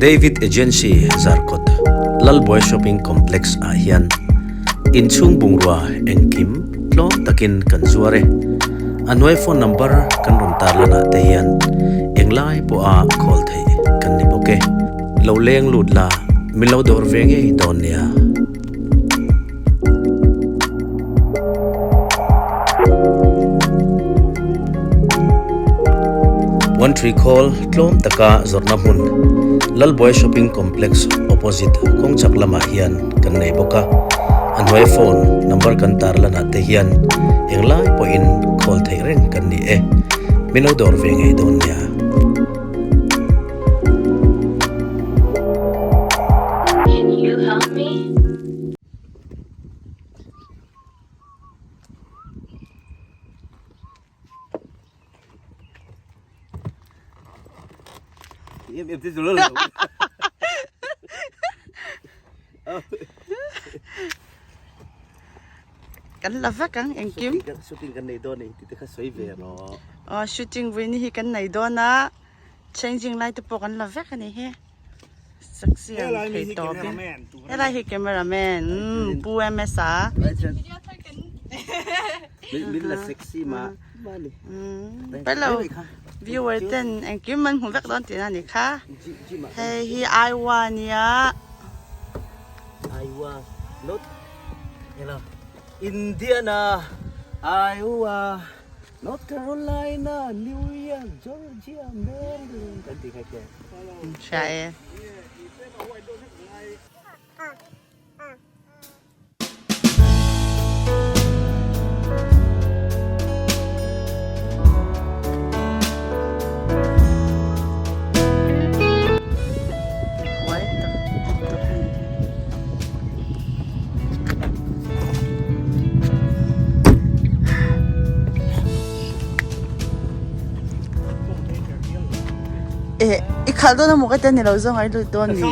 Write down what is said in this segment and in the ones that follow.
David Agency Zarkawt Lalbuai Shopping Complex ah hian inchhung bungrua engkim tlawm takin kan zuar e. A hnuai phone number kan rawn tarlan ah te hian englai pawha call theih kan ni bawk e. Lo leng lut la, min lo dawr ve ngei dawn nia. One Tree Call tlawm taka zawrhna hmun Lalbuai Shopping Complex opposite kawng chak lamah hian kan nei bawk a, a hnuai phone number kan tarlanah te hian englai pawhin call theih reng kan ni e. Min lo dawr ve ngei dawn nia. Can you help me? Em em te chu lo lo. Kan la vek ang engkim. Shooting kan nei dawn ni ti te kha sawi ve rawh. Aw shooting vui ni hi kan nei dawn a changing lai te pawh kan la vek a ni hi. Sexy ang thei tawp in. Helai hi cameraman Pu MS a. Min la sexy ma ma ni. Hello viewer ten engkim an hmu vek dawn tihna a ni kha. Hei hi Iowa nia. Iowa not hello Indiana Iowa North Carolina New York Georgia Maryland kan tih kha khian. Hria e. Eh, i khalh dawn emaw ka ti a ni lo zawng a i lut dawn ni.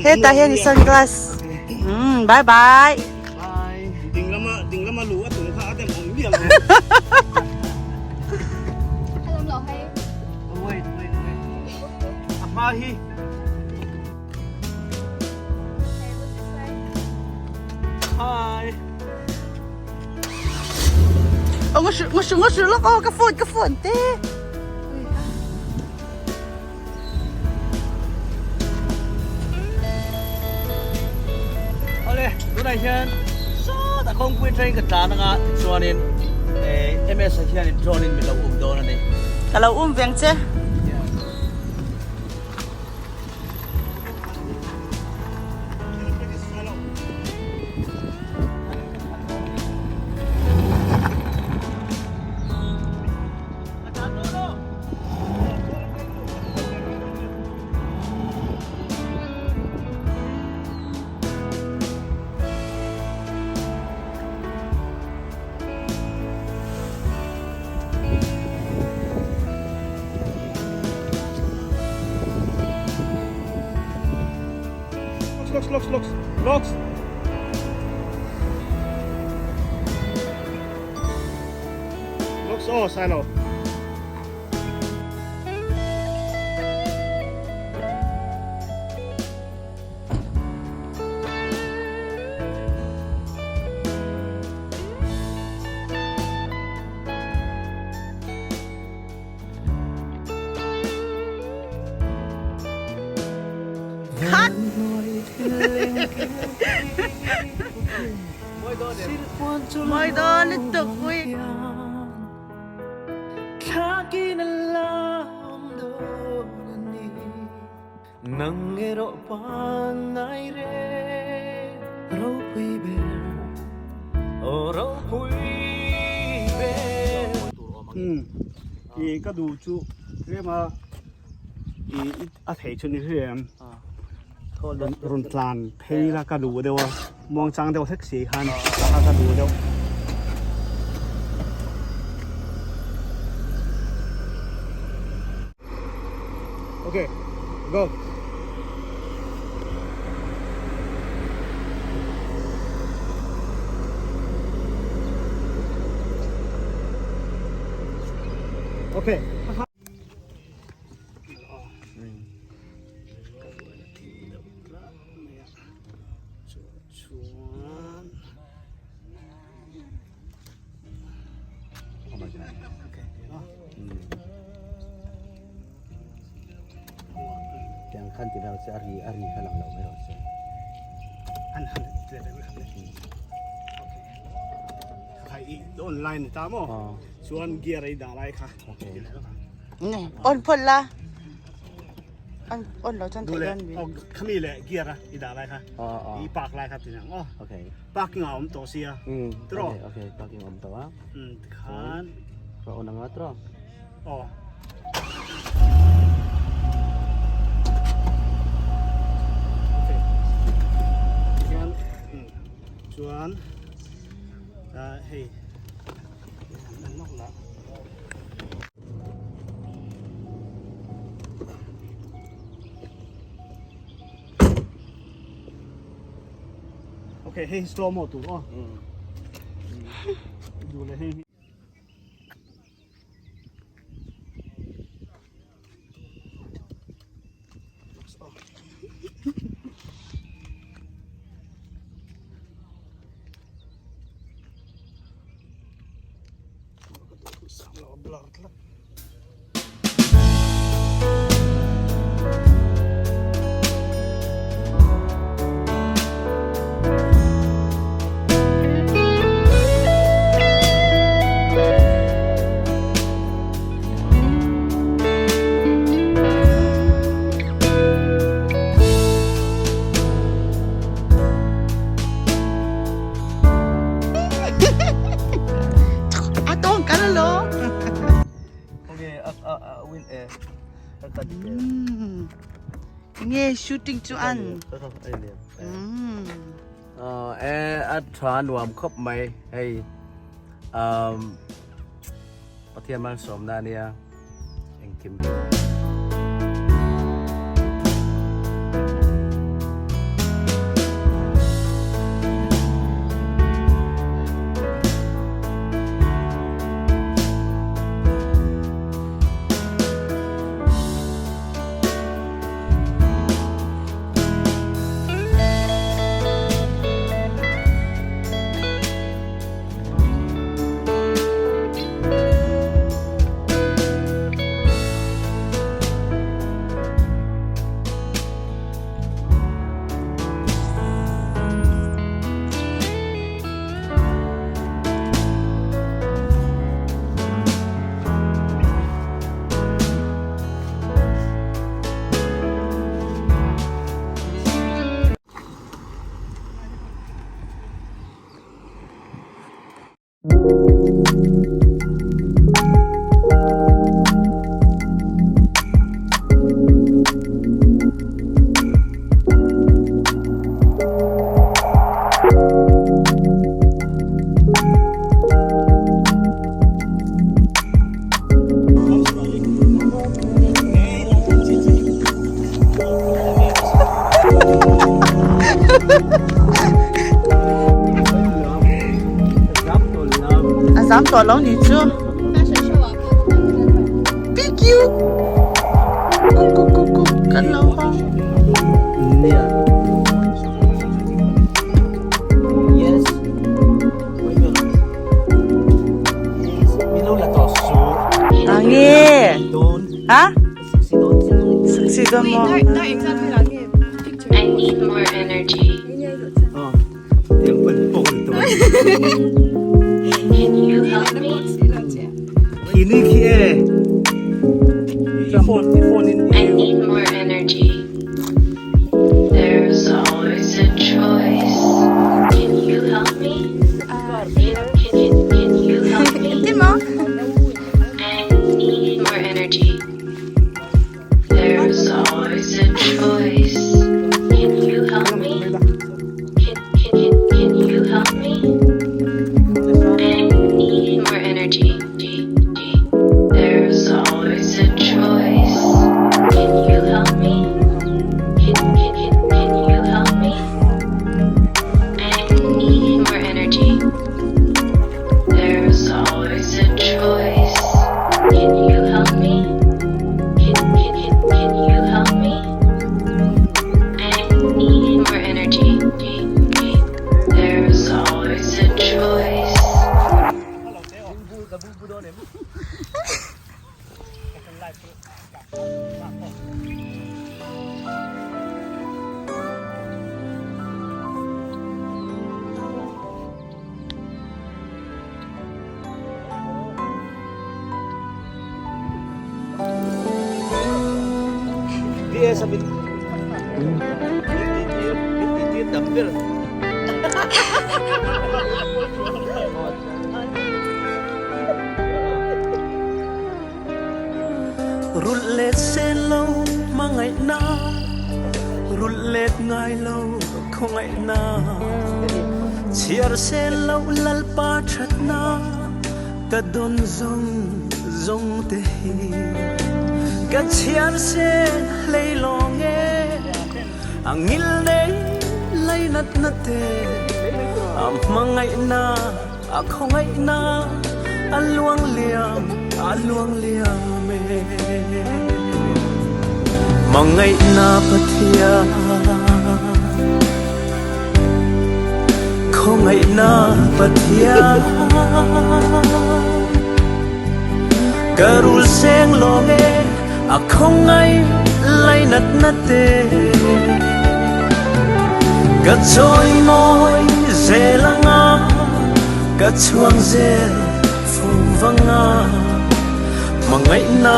Hetah hian i sunglass. Hmm, bye bye. Bye. Ding lama ding lama lu a tum kha a dem awm miah lo. Wait, wait, wait. A hma hi. Hi. Aw nga hrilh nga hrilh nga hrilh lawk aw ka phone ka phone te. Awle, tunah hian sawtah kawngpui atangin ka tlan anga tichuanin MS ah hianin drone in min lo um dawn a ni. Ka lo um veng che. Locks, locks, locks, locks. Locks aw, Silo. Cut! Mawi dawn lutuk ui. I ka duh chu tlema i a theih chu ni hle em rawn tlan phei la ka duh deuh a muangchang deuh hlek si khan ka duh deuh. Okay, go. Okay. Tiang khan ti lo che a ri a ri kha lang lo mai rawh se. Han han tle ve kha. Okay. Khai i online ta mo. Chuan gear ei dah lai kha. Okay. Ne on phawt la. On on lo chuan theih dawn mi. Khami le gear a i dah lai kha. I park lai kha tinang aw. Okay. Parking a awm tawh sia. Tiraw? Okay, okay. Parking awm tawh a. Tikhan. Ka on anga tiraw? Aw. Okay. Tikhan chuan hei an lawk la. Ok, hei slow mo tur aw. Du le hei. A tawng kal lo. Okay, a a a win e. A ka dik e. Nge shooting chu an. E a tha nuam khawp mai hei um Pathian malsawmna ania engkim. A zam tawh lo ni chu. PQ. Kuk kuk kuk kuk kan lo hawng. Yes. Ange. Ha? Succeed mo. I need more energy. Can you help me? I need more energy. There's always a choice. Can you help me? Can, can, can you help me? I need more energy. There's always a choice. Can you help me? Can, can, can, can you help me? I need more energy. G, G. There's always a choice. Can you help MS a min min ti tir min ti tir tam ber. Rulh let sen lo hmangaihna Rulh let ngai lo khawngaihna Chhiar sen lo Lalpa thatna Ka dawn zawng zawng te hi Ka chhiar sen hlei lawng e A ngil nei lainatna te A hmangaihna A khawngaihna a luang liam, a luang liam e. Hmangaihna Pathian, khawngaihna Pathian, Ka rul seng lawng e, a khawngaih lainatna te. Ka chawimawi zel anga, ka chhuang zel fo vanga. Hmangaihna,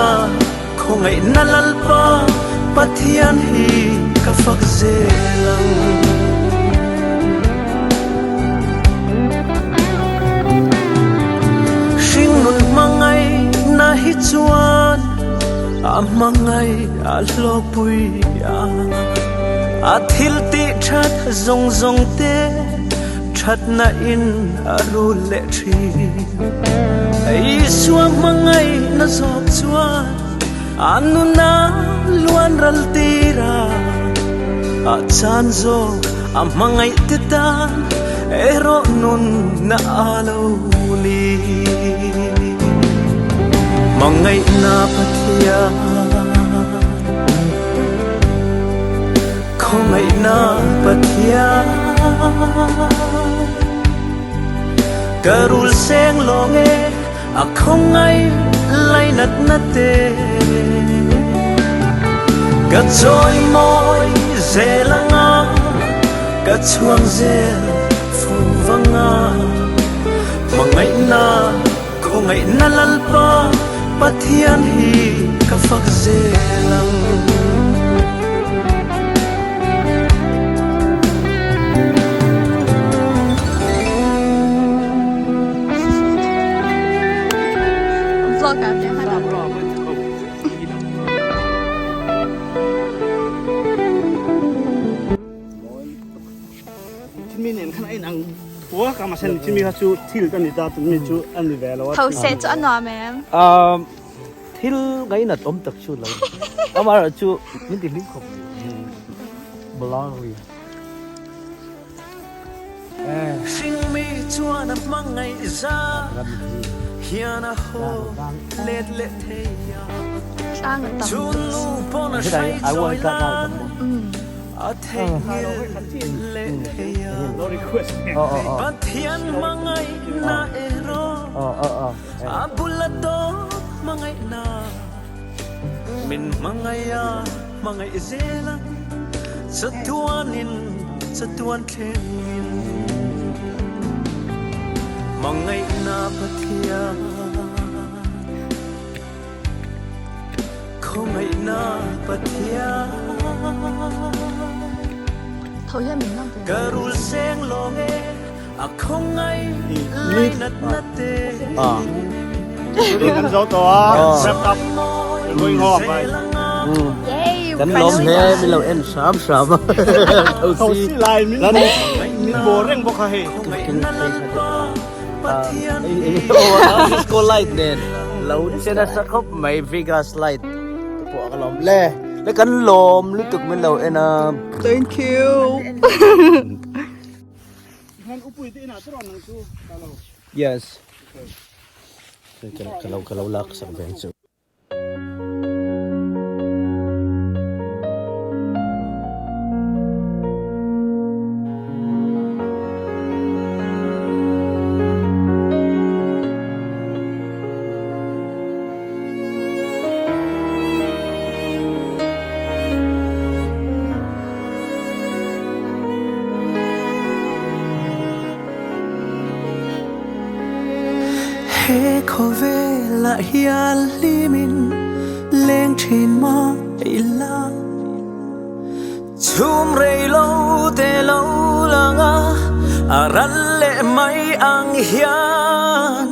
khawngaihna Lalpa Pathian hi ka fak zel ang. Hringnun hmangaihna hi chuan a hmangaih a hlawkpui a. A thil tih that zawng zawng te thatna in a rul leh thin. Isua hmangaihna zawk chuan a nuna luan ral tir a, a chan zawk a hmangaih te tan erawh nunna a lo ni. Hmangaihna Pathian. Khawngaihna Pathian Ka rul seng lawng e a khawngaih lainatna te Ka chawimawi zel anga ka chhuang zel fu vanga Hmangaihna Khawngaihna Lalpa Pathian hi ka fak zel ang. Vlog ah te hman. Thimi nen khan a inang puak a mahse thimi kha chu thil ka ni ta tumi chu a ni ve lo a. Tho se chu a nuam em? Um thil ngainat awm tak chu lo amaherawh chu min ti hlim khawp mai. Balawi. Hringmi chuan a hmangaih zat hian a haw let leh thei a. Tlang a tam Chun nu pawn a hrai chawi lan a theihnghilh leh thei a. Pathian hmangaihna erawh a bul a tawp hmangaihna min hmangaih a hmangaih zel a chatuanin chatuan thlengin hmangaihna Pathian khawngaihna Pathian ka rul seng lawng e a khawngaih lainatna te Kan zo tawh a, wrap up, we're going home, bye. Kan lawm hle min lo en hram hram a. Tho si lai min min bawr reng bawk a hei. Disco light nen lo che nasa khawp mai Vegas light te pawh a ka lawm hle. Le kan lawm lutuk min lo en a. Thank you. Yes. Ka lo lak sak ve ang chu. He khawvelah hian hlimin leng thin mah ila. Chhum rei lo te lo lang a, a ral leh mai ang hian.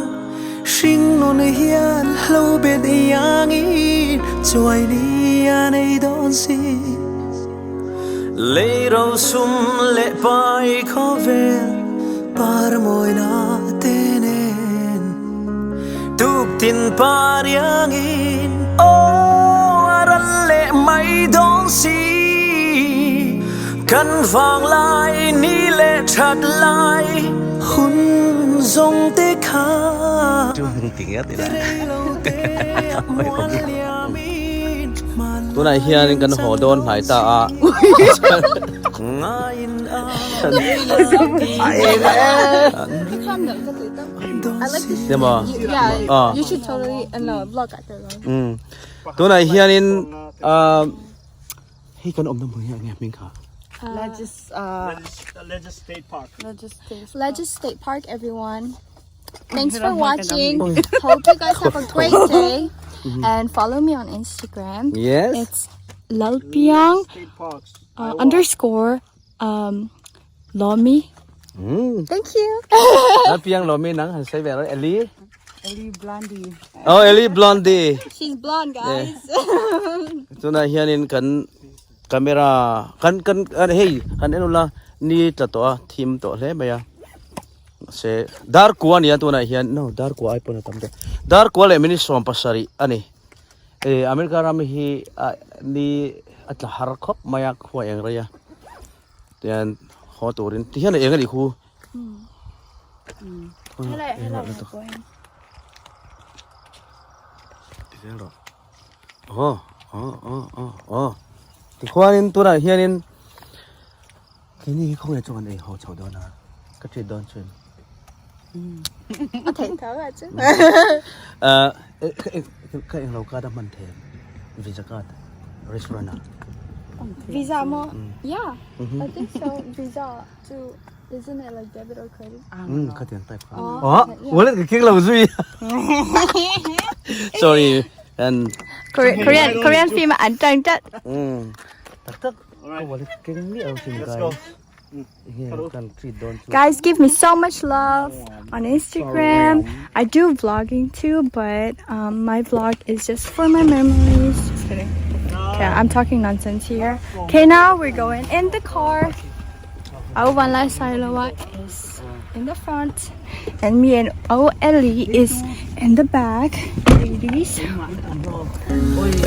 Hringnun hian hlo bet iangin chuai ni a nei dawn si. Lei ro sum leh pai khawvel par mawina te nen. Tuktin par iangin aw a ral leh mai dawn si. Kan vang lai ni leh that lai hun zawng te kha rei lo te a muan liamin Tunah hian kan haw dawn hnai ta a. Emaw Yeah, you should totally and no vlog at the um tunah hianin ah hei kan awmna hmun hi enge hming kha Legis ah Legis State Park Legis State Park everyone Thanks for watching Hope you guys have a great day and follow me on Instagram Yes It's Lalpiang State Parks underscore um Lomi Hmm. Thank you. Lalpiang Lomi nang han sawi ve rawh Ellie. Ellie Blondie. Oh Ellie Blondie. She's blonde guys. Tunah hianin kan camera kan kan hei han en ula ni tla tawh a thim tawh hle mai a. Mahse dar kua ania tunah hian no dar kua ai pawn a tam deuh. Dar kua leh minute 70 a ni. E America ram hi ni a tla har khawp mai a khua eng rei a. Tian haw turin ti hian a eng a nih khu. Ti zel rawh. Aw aw aw aw aw tikhuanin tunah hianin keini hi khawnge chu kan ei haw chho dawn a ka treat dawn chuan. A theih tho a chu. Ka englo card a hman thei visa card restaurant ah. Visa maw? Yeah, I think so. Visa chu isn't it like debit or credit? Um khatiang type kha. Oh, wallet ka keng lo zui. Sorry. And Korean Korean film an tang tat. Um tak tak ka wallet keng miah lo sin Let's go. Guys, give me so much love on Instagram. I do vlogging too, but um, my vlog is just for my memories. Just kidding. Okay, I'm talking nonsense here. Okay, now we're going in the car. Our one last Sailoa is in the front, and me and O Ellie is in the back, ladies.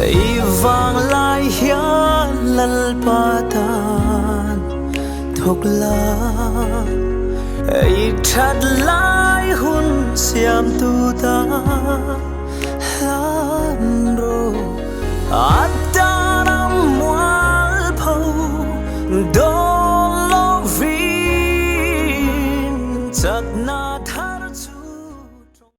I vang lai hian Lalpa tan thawk la, I that lai hun siamtu tan hlan rawh. A tan a mual pho dawn lovin chakna thar.